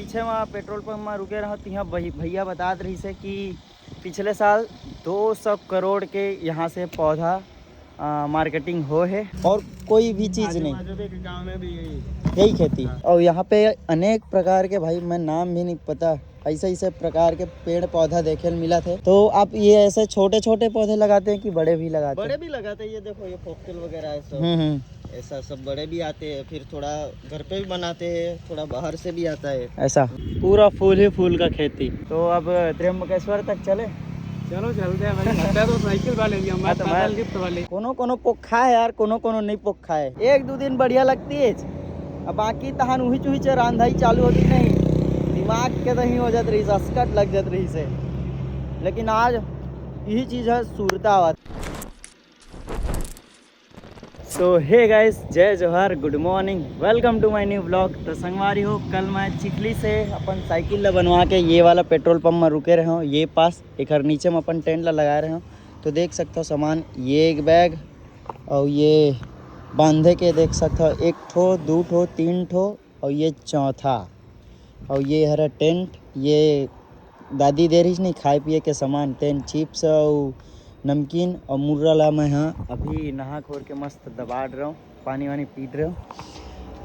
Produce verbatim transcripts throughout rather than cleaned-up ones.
पीछे म petrol pump म रुके रहो, तिहा भई-, भैया बतात रहिसे कि पिछले साल दो सौ करोड़ के यहाँ से पौधा, आ, मार्केटिंग हो है और कोई भी चीज आजू नहीं। बाजू के गांव में भी यही। यही खेती। हाँ। और यहाँ पे अनेक प्रकार के, भाई, मैं नाम भी नहीं पता, ऐसे ऐसे प्रकार के पेड़ पौधा देखे ल मिला थे। तो आप ये ऐसे छोटे छोटे पौधे लगाते हैं कि बड़े भी लगाते बड़े हैं? भी लगाते हैं। ये देखो, ये फोक्सटेल वगैरह है सब। हम्म, हम्म। ऐसा सब बड़े भी आते हैं, फिर थोड़ा घर पे भी बनाते हैं, थोड़ा बाहर से भी आता है। ऐसा पूरा फूल ही फूल का खेती। तो अब त्र्यंबकेश्वर तक चले। चलो चलते हैं भाई, लगता है तो साइकिल वाले भी हम, हाँ, तो पैदल मैं लिफ्ट वाले। कोनो कोनो पोखा है यार, कोनो कोनो नहीं पोखा है। एक दो दिन बढ़िया लगती है, अब बाकी तहान उही चुही चे रांधाई चालू होती नहीं, दिमाग के दही हो जात रही, असकट लग जात रही से। लेकिन आज यही चीज़ है, सुरता आवत। So hey guys, जय जोहार, good morning, welcome to my new vlog। तो संगवारी हो, कल मैं चिखली से अपन साइकिल ला बनवा के ये वाला पेट्रोल पंप में रुके रहे हो, ये पास एकर नीचे में अपन टेंट ला लगा रहे हो। तो देख सकते हो सामान, ये एक बैग और ये बांधे के देख सकते हो, एक ठो, दू ठो, तीन ठो और ये चौथा। और ये हरा टेंट, ये दादी दे रही नहीं खाए पिए के सामान, तेन चिप्स और नमकीन और मुर्रा ला मैं हाँ अभी नहा खोर के मस्त दबाड़ रहा हूँ, पानी वानी पीट रहा हूँ।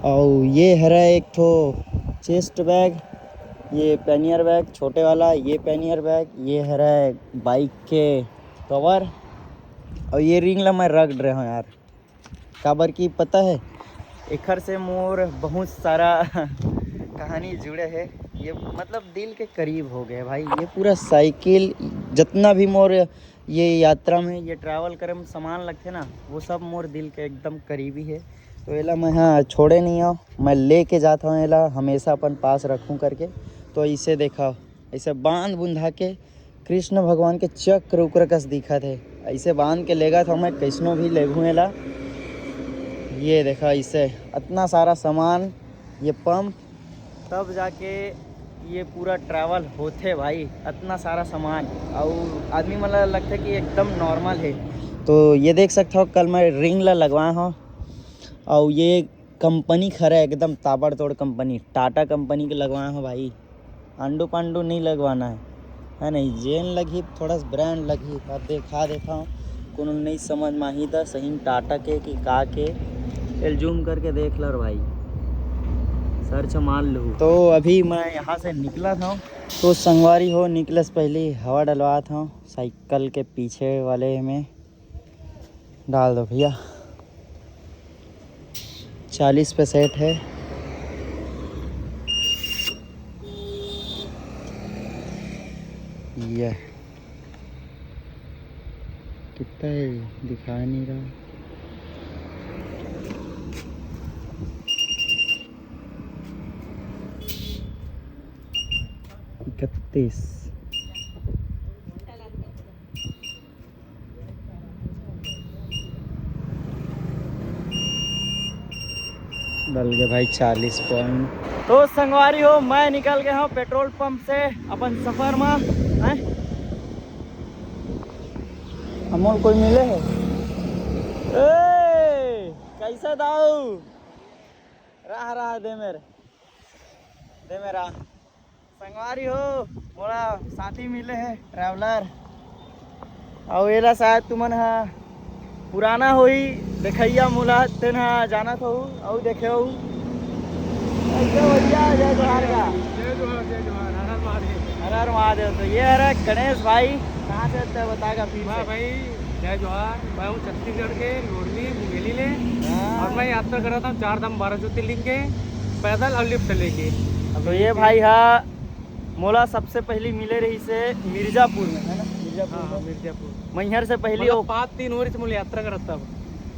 और ये हरा एक ठो चेस्ट बैग, ये पैनियर बैग छोटे वाला, ये पैनियर बैग, ये हरा बाइक के कवर और ये रिंग ला मैं रगड़ रहा हूँ यार। काबर की पता है, एखर से मोर बहुत सारा कहानी जुड़े है। ये मतलब दिल के करीब हो गए भाई। ये पूरा साइकिल जितना भी मोर ये यात्रा में, ये ट्रैवल करे में सामान लगथे ना, वो सब मोर दिल के एकदम करीबी है। तो एला मैं हाँ छोड़े नहीं हूँ, मैं लेके जाता हूँ एला, हमेशा अपन पास रखूँ करके। तो इसे देखा, ऐसे बांध बुंधा के कृष्ण भगवान के चक्र उक्र कस दिखत हे। ऐसे बांध के लेगत हूँ मैं, कैसनो भी लेगहूँ एला। ये देखा, ऐसे इतना सारा सामान, ये पंप, तब जाके ये पूरा ट्रैवल होथे भाई। इतना सारा सामान, और आदमी मन ला लगथे कि एकदम नॉर्मल है। तो ये देख सकते हो, कल मैं रिंग ला लगवाए हूँ, और ये कंपनी खरा एकदम ताबड़तोड़ कंपनी, टाटा कंपनी के लगवाए हो भाई। आंडू पांडू नहीं लगवाना है, है नहीं? जेन लगही थोड़ा सा ब्रांड लगही। अब देखा देता हूँ, कोनो नहीं समझ में आही त सही टाटा के कि का के, एल जूम करके देख लो रे भाई, सर्च मार लो। तो अभी मैं यहाँ से निकला था, तो संगवारी हो, निकले से पहले हवा डलवा था साइकिल के पीछे वाले में। डाल दो भैया, चालीस पे सेट है। ये कितना है, दिखा नहीं रहा। इकतीस। डल गए भाई चालीस पॉइंट। तो संगवारी हो, मैं निकल गया हूँ पेट्रोल पंप से अपन सफर में। हैं? अमोल कोई मिले है? ए, कैसे दाऊ? रहा, रहा, दे मेरे, दे मेरा। संगवारी हो, मोला साथी मिले हे ट्रैवलर, अउ एला शायद तुमन ह पुराना होही देखइया मोला, तेन ह जानत होहू अउ देखे होहू। अइसे भैया, जय जोहार का। जय जोहार, जय जोहार, हर हर महादेव। हर हर महादेव। तो ये हरे गणेश भाई, कहाँ से आते हैं बताएगा फिर वाह से। भाई, जय जोहार। मैं हूँ छत्तीसगढ़ के लोरमी मुंगेली ले। हाँ। और मैं यात्रा कर रहा था चार धाम बारह ज्योतिर्लिंग के, पैदल और लिफ्ट लेके। तो ये भाई हा मोला सबसे पहली मिले रहिसे मिर्जापुर में, है ना? मिर्जापुर हाँ, में। मिर्जापुर। मैहर से पहली मतलब ओ- पाँच तीन वर्ष मुझे यात्रा करत तब।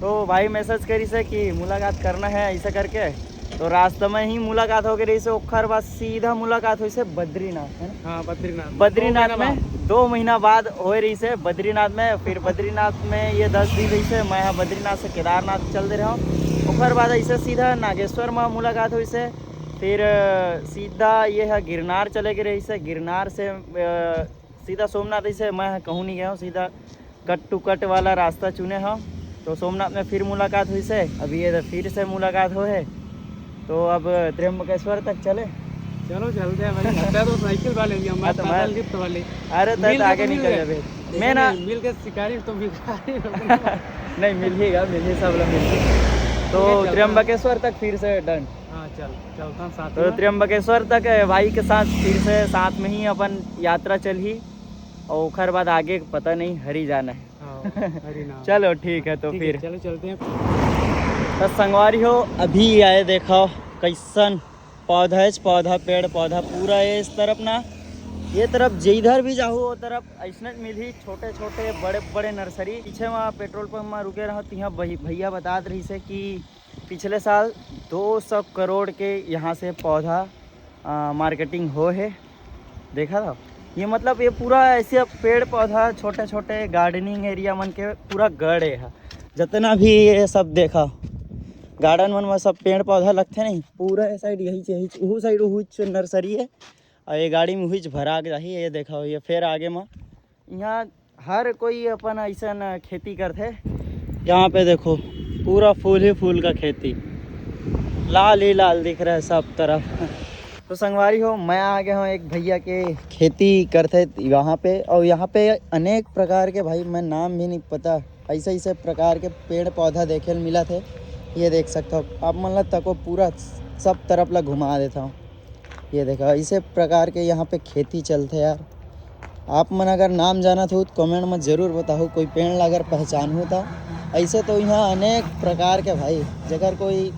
तो भाई मैसेज करिसे कि मुलाकात करना है, ऐसा करके। तो रास्ता में ही मुलाकात हो गई रहिसे, ओखर बाद सीधा मुलाकात होइसे बद्रीनाथ, है ना? हाँ, बद्रीनाथ। बद्रीनाथ दो महीना में बाद। दो महीना बाद होए रहिसे बद्रीनाथ में। फिर बद्रीनाथ में ये दस दिन रहिसे, मैं यहाँ बद्रीनाथ से केदारनाथ चल दे रहा हूँ। ओखर बाद ऐसे सीधा नागेश्वर में मुलाकात होइसे। फिर, अ, सीधा ये है गिरनार चले गए रहिसे, गिरनार से, अ, सीधा सोमनाथ। ऐसे मैं कहूँ नहीं गया हूँ, सीधा कट टू कट वाला रास्ता चुने हम। तो सोमनाथ में फिर मुलाकात होइसे, अभी ये फिर से मुलाकात हो है। तो अब त्र्यंबकेश्वर तक चले। चलो चलते हैं भाई, अच्छा तो साइकिल वाले भी हम, हाँ, तो पैदल मैं लिफ्ट वाले। अरे, तो, मिल तो के आगे तो मिल निकल गए। जाबे। लेकिन मैं ना नहीं, मिल के शिकारी तो भिखारी हो गए। नहीं, मिल ही गा, मिल ही, सब लोग मिल ही। तो ठीक है, चलते हैं। त्र्यंबकेश्वर तक फिर से डन। हाँ, चल, चलता हूँ साथ तो में। त्र्यंबकेश्वर तक, अ, भाई के साथ फिर से साथ में ही अपन यात्रा चलही, और ओखर बाद आगे पता नहीं, हरी जाना है। हाँ, हरी नाम। चलो, ठीक है, तो ठीक है, फिर। चलो, चलते हैं। तो संगवारी हो, अभी आए, देखो कैसन पौधा है, पौधा, पेड़ पौधा पूरा है इस तरफ ना। ये तरफ जिधर भी जाहू, वो तरफ ऐसने मिलही, छोटे छोटे, बड़े बड़े नर्सरी। पीछे वहाँ पेट्रोल पंप में रुके रहो, तो यहाँ भई-, भैया बतात रहिसे कि पिछले साल दो सौ करोड़ के यहाँ से पौधा, आ, मार्केटिंग हो है। देखा था ये, मतलब, ये पूरा ऐसे पेड़ पौधा, छोटे छोटे गार्डनिंग एरिया मन के पूरा गढ़ है। जितना भी ये सब देखा, गार्डन मन में सब पेड़ पौधा लगते नहीं, पूरा ये साइड यही, यही, वो साइड वही नर्सरी है। और ये गाड़ी में वही भरा के जाही। ये देखा, ये फिर आगे में यहाँ हर कोई अपन ऐसन खेती करथे। यहाँ पे देखो, पूरा फूल ही फूल का खेती, लाल ही लाल दिख रहा है सब तरफ। तो संगवारी हो, मैं आ गया हूँ एक भैया के खेती करथे वहाँ पे, और यहाँ पे अनेक प्रकार के, भाई, मैं नाम भी नहीं पता, ऐसे ऐसे प्रकार के पेड़ पौधा देखे ल मिलथे। ये देख सकते हो आप, मन ला तको, पूरा सब तरफ ला घुमा देता हूँ। ये देखो, इसे प्रकार के यहाँ पे खेती चलथे यार। आप मन अगर नाम जानत हो तो कमेंट में जरूर बताओ, कोई पेड़ ला अगर पहचानहू तो। ऐसे तो यहाँ अनेक प्रकार के भाई, जेकर कोई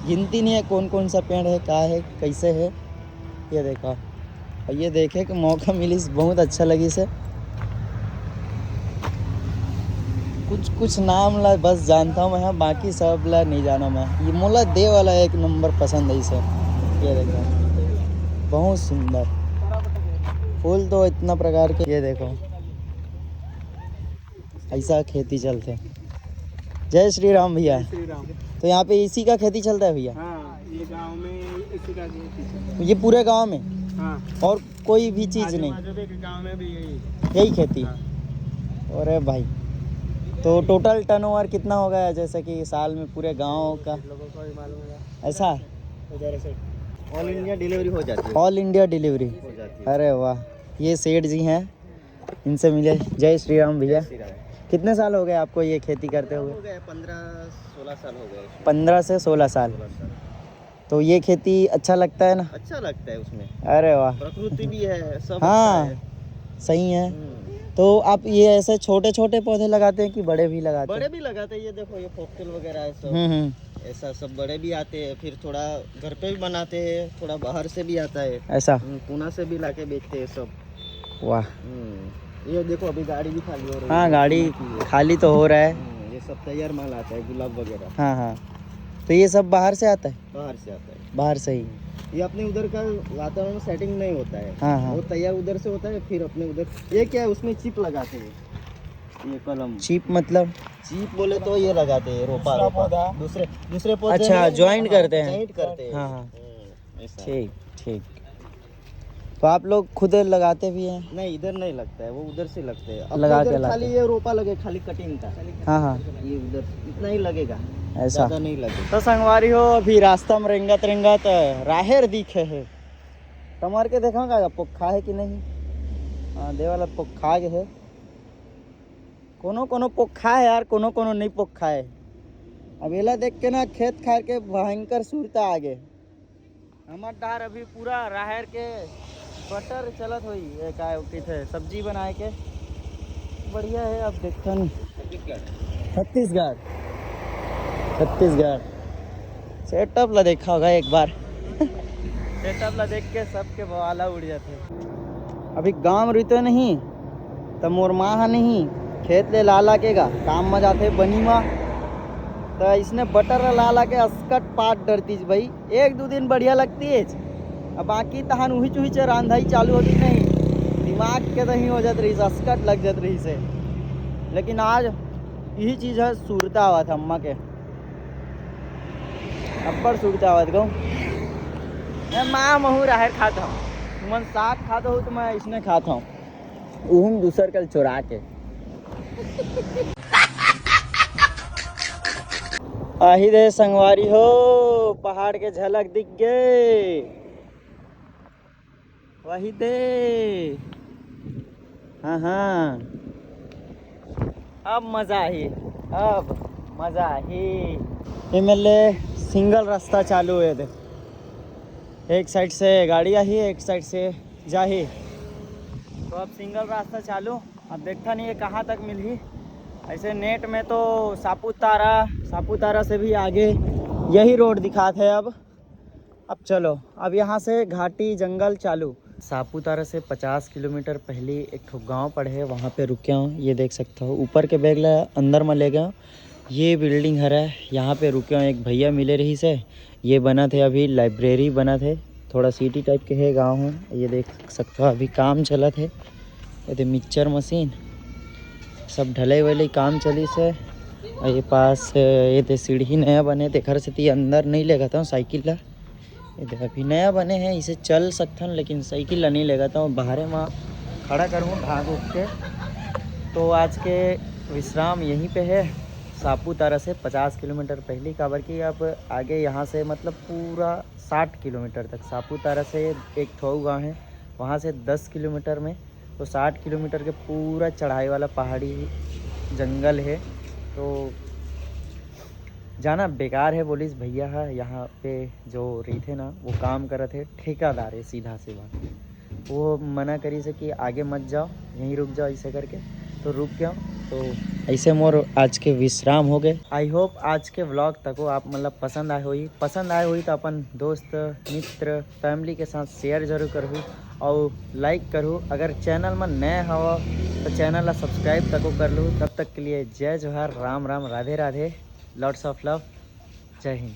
गिनती नहीं है, कौन कौन सा पेड़ है, का है, कैसे है। ये देखो, और ये देखे के मौका मिलिस, बहुत अच्छा लगिस हे। कुछ कुछ नाम ला बस जानता हूँ मैं, हाँ, बाकी सब ला नहीं जाना मैं। ये मोला दे वाला एक नंबर पसंद है इसे। ये देखो, बहुत सुंदर फूल तो इतना प्रकार के। ये देखो, ऐसा खेती चलथे। जय श्री राम भैया। जय श्री राम। तो यहाँ पे इसी का खेती चलता है भैया? हाँ, ये गांव में इसी का खेती चलता है। ये पूरे गांव में? हाँ। और कोई भी चीज आजू नहीं? बाजू के गांव में भी यही। यही खेती? हाँ। अरे भाई, तो टोटल टर्नओवर कितना हो गया, जैसे कि साल में पूरे गांव का? लोगों को ही मालूम होगा। ऐसा? उधर से ऑल इंडिया डिलीवरी हो जाती है। All India delivery? हो जाती है। अरे वाह, ये सेठ जी हैं, इनसे मिले। जय श्री राम भैया। जय श्री राम। कितने साल हो गए आपको ये खेती करते हुए? हो गए, पन्द्रह सोलह साल हो गए। पन्द्रह से सोलह साल। सोलह साल। तो ये खेती अच्छा लगता है ना? अच्छा लगता है उसमें। अरे वाह। प्रकृति भी है, सब हाँ, अच्छा है। सही है। हम्म। तो आप ये ऐसे छोटे छोटे पौधे लगाते हैं कि बड़े भी लगाते हैं? बड़े भी लगाते हैं। ये देखो, ये फोक्सटेल वगैरह है सब। हम्म, हम्म। ऐसा सब बड़े भी आते हैं, फिर थोड़ा घर पे भी बनाते हैं, थोड़ा बाहर से भी आता है। ऐसा? हम्म, पुणे से भी लाके बेचते हैं सब। वाह। हम्म, ये देखो, अभी गाड़ी भी खाली हो रही है। हाँ, गाड़ी खाली तो हो रहा है। हम्म, ये सब तैयार माल आता है, गुलाब वगैरह। हाँ, हाँ। तो ये सब बाहर से आता है? बाहर से आता है। बाहर से ही। ये अपने उधर का वातावरण सेटिंग नहीं होता है। हाँ, हाँ। वो तैयार उधर से होता है, फिर अपने उधर। ये क्या है, उसमें चिप लगाते हैं, ये कलम। चिप मतलब? चिप बोले तो ये लगाते हैं, रोपा, दूसरा रोपा। पौधा। दूसरे, दूसरे पौधे अच्छा, में ज्वाइन करते हैं। ज्वाइंट करते हैं। हाँ, हाँ। हम्म, ऐसा। ठीक, ठीक। तो आप लोग खुद लगाते भी हैं? नहीं, इधर नहीं लगता है, वो उधर से लगते हैं। अपने लगा के उधर लाते खाली हैं। ये रोपा लगे, खाली कटिंग का। हाँ, हाँ। ये उधर इतना ही लगेगा, ऐसा। ज़्यादा नहीं लगेगा। तो संगवारी हो, अभी रास्ता में रेंगत रेंगत राहेर दिखे है। टमार के देखा का पोखा है कि नहीं? हाँ, दे वाला पोखा के है। कोनो कोनो पोखा है यार, कोनो कोनो नहीं पोखा है। अब एला देख के ना खेत खार के भयंकर सुरता आ गे। हमर डहर अभी पूरा राहेर के बटर चलत होई, ये का कहिथे, सब्जी बनाए के। बढ़िया है, अब देखथन। छत्तीसगढ़। छत्तीसगढ़। सेटअप ला देखा होगा एक बार। सेटअप ला देख के सबके बवाला उड़ जाथे। अभी गांव रहिते नहीं, त मोर माँ ह नहीं, खेत ले ला ला के गा, काम म जाथे बनी म, त इसने बटर ला ला के अस्कट पाट डरतीस भाई। एक दू दिन बढ़िया लगतीस, अब बाकी तहान उहिच उहिच रांधाई चालू होती नहीं, दिमाग के दही हो जात रहिस, अस्कट लग जात रहिस हे। लेकिन आज यही चीज है, सुरता आवत हे अम्मा के, अब्बड़ सुरता आवत गो। मैं माँ महू राहेर खात हूँ, तुमन साग खात हो तो मैं इसने खात हूँ, उहुम दूसर कल चुरा के। आही दे संगवारी हो, पहाड़ के झलक दिख गे। वही दे। हाँ, हाँ, अब मजा आही, अब मजा आही। एमएलए सिंगल रास्ता चालू हे दे, एक साइड से गाड़ी आही, एक साइड से जाही। तो अब सिंगल रास्ता चालू। अब देखता नहीं है कहाँ तक मिलही। ऐसे नेट में तो सापुतारा, सापुतारा से भी आगे यही रोड दिखात है। अब अब चलो, अब यहाँ से घाटी जंगल चालू। सापुतारा से पचास किलोमीटर पहली एक ठो गांव पड़े है, वहाँ पे रुके हूँ। ये देख सकते हो, ऊपर के बैग ला अंदर में ले गए हूँ। ये बिल्डिंग हरा है, यहाँ पे रुके हूँ। एक भैया मिले रही से, ये बना थे, अभी लाइब्रेरी बना थे, थोड़ा सिटी टाइप के है गांव है। ये देख सकते हो, अभी काम चलत है। ये दे मिक्सचर मशीन, सब ढलई वलई काम चली से। और ये पास ये दे सीढ़ी नया बने, तेखर सेती अंदर नहीं ले गता हूँ साइकिल ला। ये दे अभी नया बने हैं, इसे चल सकथन, लेकिन साइकिल ला नहीं ले गता हूँ, बाहरे में खड़ा करूँ ढांक उठ के। तो आज के विश्राम यहीं पे है, सापुतारा से पचास किलोमीटर पहली, काबर कि अब आगे यहाँ से मतलब पूरा साठ किलोमीटर तक, सापुतारा से एक ठो गाँव है, वहाँ से दस किलोमीटर में, तो साठ किलोमीटर के पूरा चढ़ाई वाला पहाड़ी जंगल है। तो जाना बेकार है, बोलिस भैया है यहाँ पे जो रहिथे ना, वो काम करत है, ठेकेदार है सीधा सीधा। वो मना करिस कि आगे मत जाओ, यहीं रुक जाओ, ऐसे करके। तो रुक गया। तो ऐसे मोर आज के विश्राम हो गए। आई होप आज के व्लॉग तको आप मतलब पसंद आए होई। पसंद आए होई तो अपन दोस्त, मित्र, फैमिली के साथ शेयर जरूर करहू और लाइक करहू। अगर चैनल में नए हव तो चैनल ला सब्सक्राइब तको कर लू। तब तक के लिए जय जोहार, Ram Ram, Radhe Radhe, lots of love, जय हिंद।